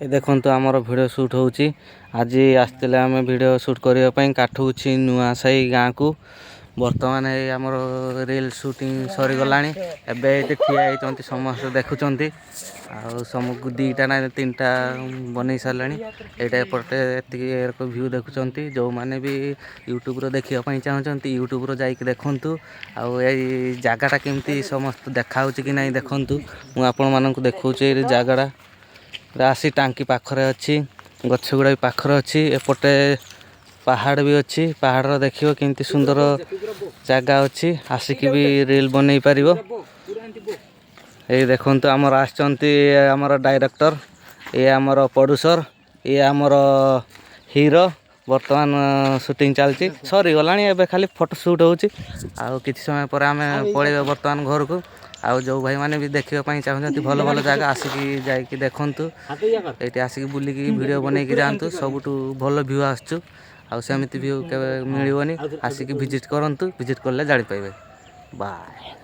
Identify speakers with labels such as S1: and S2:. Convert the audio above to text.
S1: ଏ ଦେଖନ୍ତୁ, ଆମର video shoot ହେଉଛି। ଆଜି ଆସିଥିଲେ ଆମେ ଭିଡ଼ିଓ ସୁଟ୍ କରିବା ପାଇଁ କାଠୁଗୁଛି ନୂଆସାହି ଗାଁକୁ। ବର୍ତ୍ତମାନ ଏଇ ଆମର ରିଲ୍ ସୁଟିଂ ସରିଗଲାଣି। ଏବେ ଏଇଠି ଠିଆ ହେଇଛନ୍ତି, ସମସ୍ତେ ଦେଖୁଛନ୍ତି। ଆଉ ସମକୁ ଦୁଇଟା ନା ତିନିଟା ବନେଇ ସାରିଲେଣି। ଏଇଟା ଏପଟେ ଏତିକି ଭ୍ୟୁ ଦେଖୁଛନ୍ତି। ଯେଉଁମାନେ ବି ୟୁଟ୍ୟୁବ୍ର ଦେଖିବା ପାଇଁ ଚାହୁଁଛନ୍ତି, ୟୁଟ୍ୟୁବ୍ର ଯାଇକି ଦେଖନ୍ତୁ। ଆଉ ଏଇ ଜାଗାଟା କେମିତି ସମସ୍ତେ ଦେଖାହେଉଛି କି ନାହିଁ ଦେଖନ୍ତୁ। ମୁଁ ଆପଣମାନଙ୍କୁ ଦେଖାଉଛି। ଏଇ ଜାଗାଟା ପୁରା ଆସି ଟାଙ୍କି ପାଖରେ ଅଛି, ଗଛ ଗୁଡ଼ା ବି ପାଖରେ ଅଛି, ଏପଟେ ପାହାଡ଼ ବି ଅଛି। ପାହାଡ଼ର ଦେଖିବ କେମିତି ସୁନ୍ଦର ଜାଗା ଅଛି, ଆସିକି ବି ରିଲ୍ ବନେଇ ପାରିବ। ଏଇ ଦେଖନ୍ତୁ, ଆମର ଆସିଛନ୍ତି ଆମର ଡାଇରେକ୍ଟର, ଇଏ ଆମର ପ୍ରଡ୍ୟୁସର, ଇଏ ଆମର ହିରୋ। ବର୍ତ୍ତମାନ ସୁଟିଂ ଚାଲିଛି, ସରିଗଲାଣି, ଏବେ ଖାଲି ଫଟୋ ସୁଟ୍ ହେଉଛି। ଆଉ କିଛି ସମୟ ପରେ ଆମେ ପଳେଇବା ବର୍ତ୍ତମାନ ଘରକୁ। ଆଉ ଯେଉଁ ଭାଇମାନେ ବି ଦେଖିବା ପାଇଁ ଚାହୁଁଛନ୍ତି ଭଲ ଭଲ ଜାଗା, ଆସିକି ଯାଇକି ଦେଖନ୍ତୁ। ଏଇଠି ଆସିକି ବୁଲିକି ଭିଡ଼ିଓ ବନେଇକି ଯାଆନ୍ତୁ। ସବୁଠୁ ଭଲ ଭ୍ୟୁ ଆସୁଛୁ, ଆଉ ସେମିତି ଭ୍ୟୁ କେବେ ମିଳିବନି। ଆସିକି ଭିଜିଟ୍ କରନ୍ତୁ, ଭିଜିଟ୍ କଲେ ଜାଣିପାରିବେ। ବାଏ।